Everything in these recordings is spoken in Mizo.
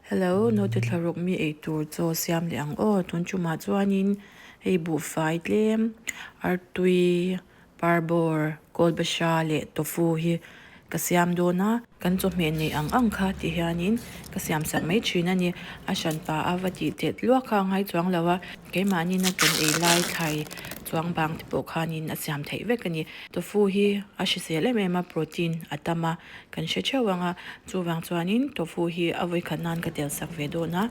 Hello, naute thlaruk mi eitur chaw siam leh ang aw. Tun tumah chuanin hei buhfai tlem, artui, parbawr, kawlbahra leh tofu hi ka siam dawn a. Kan chawhmeh neih ang ang kha ti hianin ka siam sak mai thin a ni. A hran pa a va tih tet luak kha a ngai chuang lo a, keimahnin a kan ei lai thlai chuang bang te pawh khanin a siam theih vek a ni. Tofu hi a hrisel em em a, protein a tam a. Kan hre theuh ang a, chuvang chuanin tofu hi a vawikhat nan ka tel sak ve dawn a,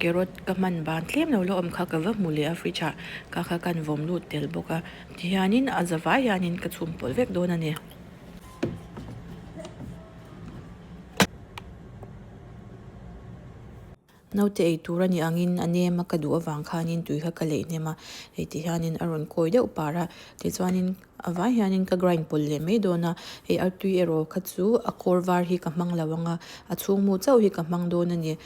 carrot ka hman ban tlem lo la awm kha ka va hmu leh a fridge ah ka kha kan vawm lut tel bawk a, tihianin a za vai hianin ka chhum pawlh vek dawn a ni. Naute ei tur a nih angin a nem a ka duh avang khanin tui kha ka leih hnem a, hei ti hianin a rawn kawi deuh par a, tichuanin a vai hianin ka grind pawlh leh mai dawn a, hei artui erawh kha chu a kawr var hi ka hmang lo ang a, a chhungmu chauh hi ka hmang dawn a ni.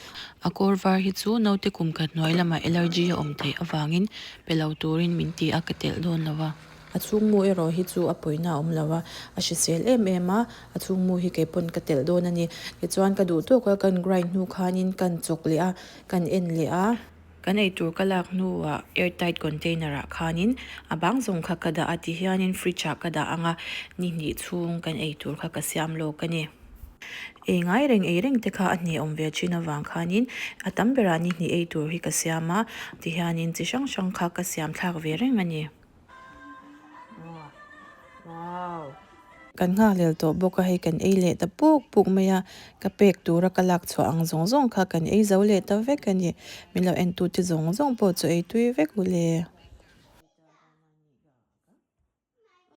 A kawr var hi chu naute kum khat hnuai lamah allergy a awm theih avangin pe lo turin min ti a, ka telh dawn lo a. A chhungmu erawh hi chu a pawina a awm lo a, a hrisel em em a, a chhungmu hi kei pawn ka telh dawn a ni. Tichuan ka duh tawk a, kan grind hnu khanin kan chawk leh a, kan en leh a. Kan eitur ka lak hnuah air tight container ah khanin a bang zawng kha ka dah a, tihianin fridge ah ka dah ang a, ni hnih chhung kan eitur kha ka siam lawk a ni. Ei ngai reng ei reng te kha a hne awm ve thin avang khanin a tam berah ni hnih eitur hi ka siam a, tihianin chi hrang hrang kha ka siam thlak ve reng a ni. Kan nghakhlel tawh bawk a, hei kan ei leh ta puk puk mai a, ka pek tura ka lak chhuah ang zawng zawng kha kan ei zo leh ta vek a ni. Min lo entute zawng zawng pawh chu ei tui vek u le.